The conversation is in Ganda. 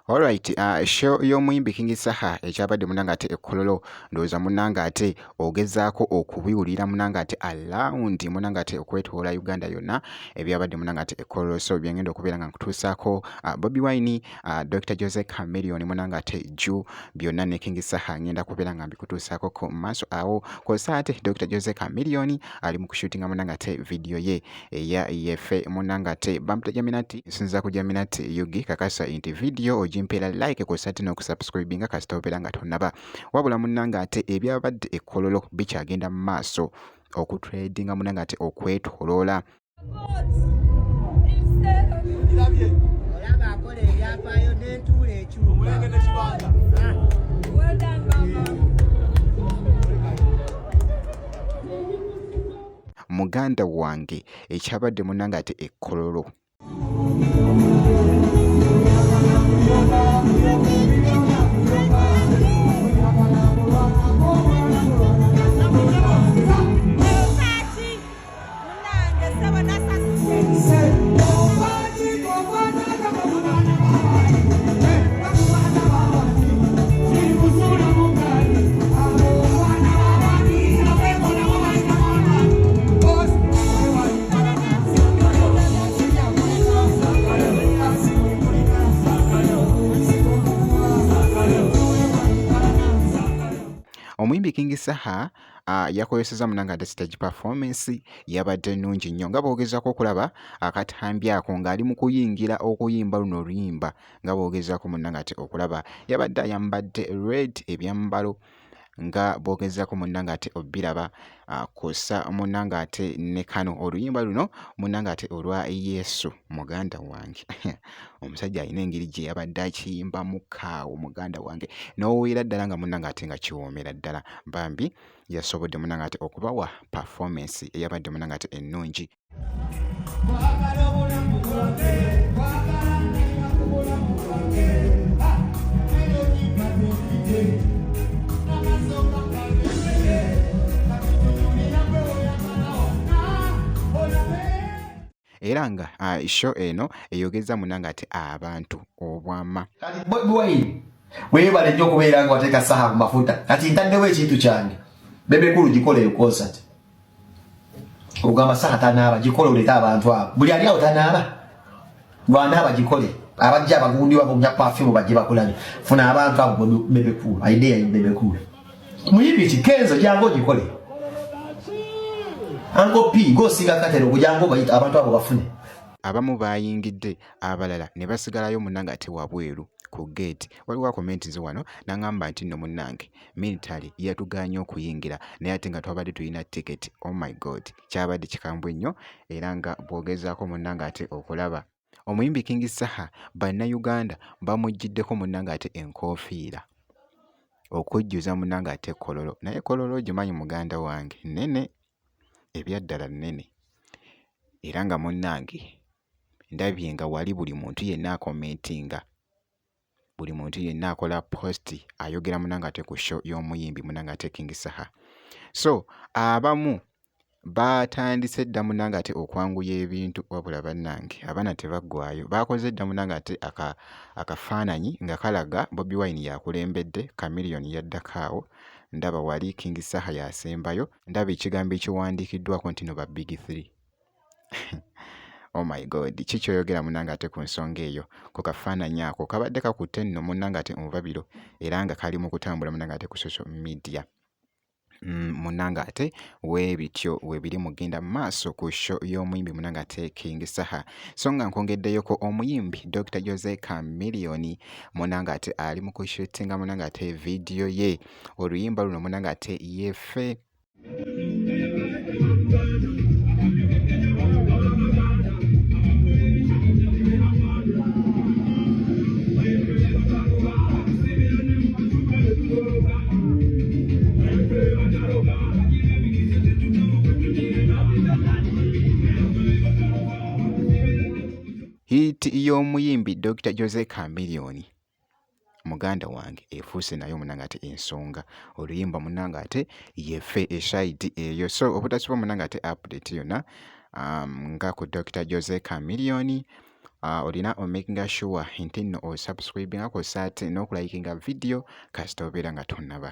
Alright, show y'omuyimbi King Saha ekyabadde munange ate e Kololo, ndowooza munange ate ogezaako okubiwulira munange ate around munange ate okwetoola Uganda yonna ebyabadde munange ate e Kololo. So byengenda okubeera nga nkutuusaako Bobi Wine, Dr. Jose Chameleone munange ate Ju byonna ne King Saha ngenda kubeera nga mbikutuusaako ko maaso awo. Kw'ossa ate Dr. Jose Chameleone ali mu kushootinga munange ate video ye eya yefe munange ate bampita Jaminati, nsinza ku Jaminati Yugi. Kakasa nti video ogimpeera like kw'ossa ate n'okusubscribinga kasita obeera nga tonnaba. Wabula munnange ate ebyabadde e Kololo bikyagenda mu maaso okutredinga munnange ate okwetoloola. Olaba akola ebyafaayo n'entuula ekyuka. Muganda wange ekyabadde munnange ate e Kololo. Omuyimbi King Saha yakozesezza munange ate stage performance yabadde nnungi nnyo nga bw'ogezaako okulaba akatambi ako ng'ali mu kuyingira okuyimba luno oluyimba nga bw'ogezaako munnange ate okulaba yabadde ayambadde red ebyambalo nga bw'ogezaako munnange ate obiraba kw'ossa munnange ate ne kano oluyimba luno munnange ate olwa Yesu muganda wange. Omusajja alina engeri gye yabadde akiyimbamu kaawo muganda wange n'oweera ddala nga munnange ate nga kiwoomera ddala. Bambi yasobodde munnange ate okubawa performance eyabadde munnange ate ennungi. Era nga show eno eyogeza munange ate abantu obwama. Kati Bobi Wine weebale nnyo okubeera nga wateeka Saha ku mafuta. Kati ntaddewo ekintu kyange, Bebe Cool gikole eyo concert. Ogamba Saha tanaaba, gikole oleete abantu abo. Buli ali awo tanaaba, lwanaaba gikole. Abajja abagundi babunya perfume bajje bakulabe. Funa abantu abo Bebe Cool, idea ya Bebe Cool. Muyimbi ki Kenzo jangu ogikole. Uncle P gosinga katero kujangu bayita abantu abo bafune. Abamu baayingidde abalala ne basigalayo munnange ate wabweru ku gate. Waliwo akomentinze wano n'angamba nti nno munnange military yatugaanye okuyingira naye ate nga twabadde tulina ticket. Oh my God, kyabadde kikambwe nnyo era nga bw'ogezaako munnange ate okulaba. Omuyimbi King Saha bannayuganda bamuggiddeko munnange ate enkoofiira okujjuza munnange ate Kololo. Naye Kololo ogimanyi muganda wange nnene, ebyaddala nnene era nga munnange ndabye nga wali buli muntu yenna akomentinga, buli muntu yenna akola post ayogera munnange ate ku show y'omuyimbi munnange ate King Saha. So abamu baatandise dda munnange ate okwanguya ebintu wabula bannange abaana tebaggwaayo. Baakoze dda munnange ate akafaananyi nga kalaga Bobi Wine y'akulembedde, Chameleone yaddako awo, ndaba wali King Saha y'asembayo, ndaba ekigambo ekiwandiikiddwako nti no ba Big Three. Oh my God, ki ky'oyogera munnange ate ku nsonga eyo ku kafaananyi ako kabadde kakutte nno munnange ate omubabiro era nga kali mu kutambula munnange ate ku social media. Munnange ate weebityo weebiri mugenda mu maaso ku show y'omuyimbi munnange ate King Saha. So nga nkwongeddeyoko omuyimbi Dr. Jose Chameleone munnange ate ali mu kushootinga munnange ate vidiyo ye oluyimba luno munnange ate yefe. Hit y'omuyimbi Dr. Jose Chameleone muganda wange efuuse nayo munange ate ensonga oluyimba munange ate yefe esayidi eyo. So obutasubwa munange ate update yonna nga ku Dr. Jose Chameleone. Olina omakinga sure nti nno osubscribinga, kw'ossa ate n'okulayikinga vidiyo kasita obeera nga tonnaba.